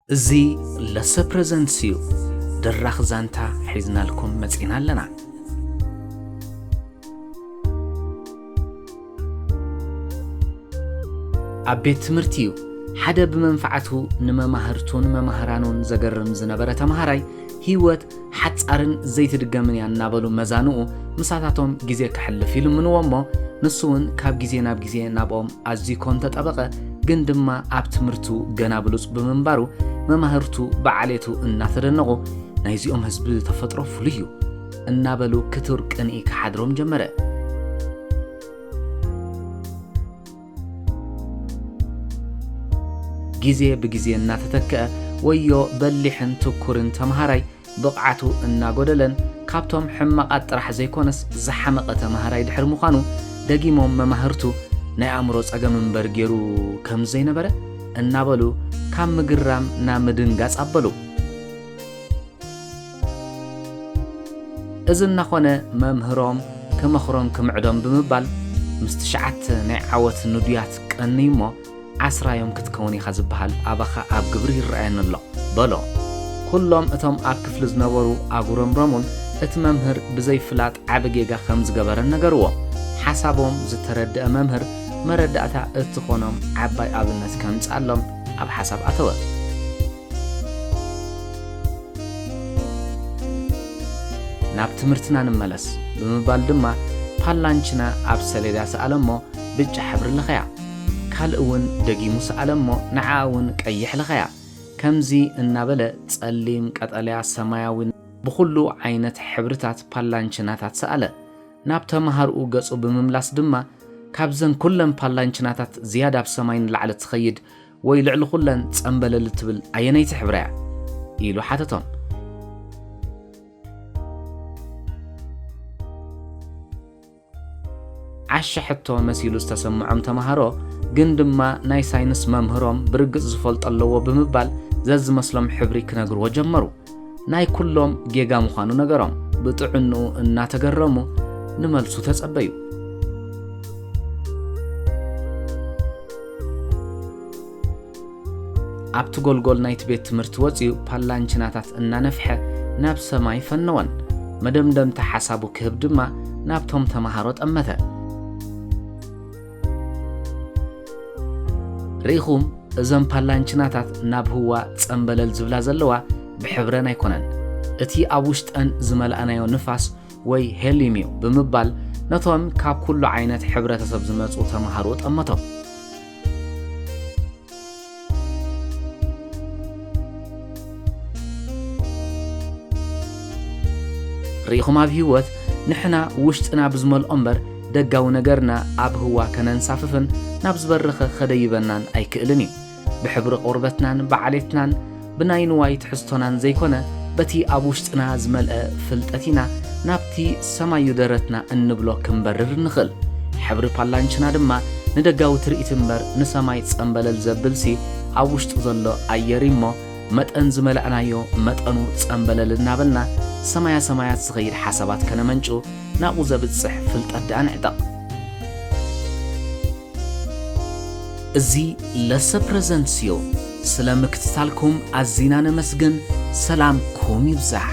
እዚ ለሰ ፕረዘንትስ እዩ። ድራኽ ዛንታ ሒዝናልኩም መጺና ኣለና። ኣብ ቤት ትምህርቲ እዩ። ሓደ ብመንፍዓቱ ንመማህርቱን መማህራኑን ዘገርም ዝነበረ ተማሃራይ፣ ህይወት ሓጻርን ዘይትድገምን እያ እናበሉ መዛንኡ ምሳታቶም ግዜ ከሕልፍ ይልምንዎ እሞ፣ ንሱ እውን ካብ ግዜ ናብ ግዜ ናብኦም ኣዝዩ ኮን ተጠበቐ። ግን ድማ ኣብ ትምህርቱ ገና ብሉጽ ብምንባሩ፣ መማህርቱ ብዓሌቱ እናተደነቑ፣ "ናይዚኦም ህዝቢ ተፈጥሮ ፍሉይ እዩ" እናበሉ ክቱር ቅንኢ ክሓድሮም ጀመረ። ግዜ ብግዜ እናተተክአ፣ ወዮ በሊሕን ትኩርን ተምሃራይ ብቕዓቱ እናጎደለን፣ ካብቶም ሕማቓት ጥራሕ ዘይኮነስ ዝሓመቐ ተምሃራይ ድሕሪ ምዃኑ፣ ደጊሞም መማህርቱ ናይ ኣእምሮ ጸገም እምበር ገይሩ ከም ዘይነበረ እናበሉ ካብ ምግራም ናብ ምድንጋጽ ኣበሉ። እዚ እናኾነ መምህሮም ክመኽሮም ክምዕዶም ብምባል፣ ምስ ትሽዓተ ናይ ዓወት ንዱያት ቀንይ እሞ፣ ዓስራ እዮም ክትከውን ኢኻ ዝበሃል ኣባኻ ኣብ ግብሪ ይረኣየኒ ኣሎ በሎ። ኩሎም እቶም ኣብ ክፍሊ ዝነበሩ ኣጉረምረሙን፣ እቲ መምህር ብዘይፍላጥ ዓቢ ጌጋ ከም ዝገበረን ነገርዎ። ሓሳቦም ዝተረድአ መምህር መረዳእታ እትኾኖም ዓባይ ኣብነት ከምጽኣሎም ኣብ ሓሳብ ኣተወ። "ናብ ትምህርትና ንመለስ" ብምባል ድማ ፓላንችና ኣብ ሰሌዳ ሰኣለ እሞ ብጫ ሕብሪ ለኸያ። ካልእ እውን ደጊሙ ሰኣለ እሞ ንዓኣ እውን ቀይሕ ለኸያ። ከምዚ እናበለ ጸሊም፣ ቀጠልያ፣ ሰማያዊ፣ ብኹሉ ዓይነት ሕብርታት ፓላንችናታት ሰኣለ። ናብ ተማሃርኡ ገጹ ብምምላስ ድማ፣ "ካብዘን ኩለን ፓላንችናታት ዝያዳ ኣብ ሰማይ ንላዕሊ ትኸይድ ወይ ልዕሊ ኩለን ጸምበለል እትብል ኣየነይቲ ሕብራ እያ?" ኢሉ ሓተቶም። ዓሻ ሕቶ መሲሉ ዝተሰምዖም ተማሃሮ ግን ድማ ናይ ሳይንስ መምህሮም ብርግጽ ዝፈልጦ ኣለዎ ብምባል ዘዝመስሎም ሕብሪ ክነግርዎ ጀመሩ። ናይ ኩሎም ጌጋ ምዃኑ ነገሮም። ብጥዕንኡ እናተገረሙ ንመልሱ ተጸበዩ። ኣብቲ ጎልጎል ናይቲ ቤት ትምህርቲ ወጺኡ ፓላንችናታት እናነፍሐ ናብ ሰማይ ፈነወን። መደምደምታ ሓሳቡ ክህብ ድማ ናብቶም ተማሃሮ ጠመተ። ርኢኹም፣ እዘን ፓላንችናታት ናብ ህዋ ጸምበለል ዝብላ ዘለዋ ብሕብረን ኣይኮነን። እቲ ኣብ ውሽጠን ዝመልኣናዮ ንፋስ ወይ ሄሊም እዩ ብምባል ነቶም ካብ ኩሉ ዓይነት ሕብረተሰብ ዝመጹ ተማሃሮ ጠመቶም። ርኢኹም ኣብ ህይወት ንሕና ውሽጥና ብዝመልኦ እምበር ደጋዊ ነገርና ኣብ ህዋ ከነንሳፍፍን ናብ ዝበረኸ ከደይበናን ኣይክእልን እዩ። ብሕብሪ ቆርበትናን ብዓሌትናን ብናይ ንዋይ ትሕዝቶናን ዘይኮነ በቲ ኣብ ውሽጥና ዝመልአ ፍልጠት ኢና ናብቲ ሰማዩ ደረትና እንብሎ ክንበርር እንኽእል። ሕብሪ ፓላንችና ድማ ንደጋዊ ትርኢት እምበር ንሰማይ ጸምበለል ዘብልሲ ኣብ ውሽጡ ዘሎ ኣየር እሞ መጠን ዝመላእናዮ መጠኑ ጸምበለል እናበልና ሰማያ ሰማያት ዝኸይድ ሓሳባት ከነመንጩ ናብኡ ዘብጽሕ ፍልጠት ደኣ ንዕጠቕ። እዚ ለሰ ፕረዘንትስ እዩ። ስለ ምክትታልኩም ኣዚና ነመስግን። ሰላምኩም ይብዛሕ።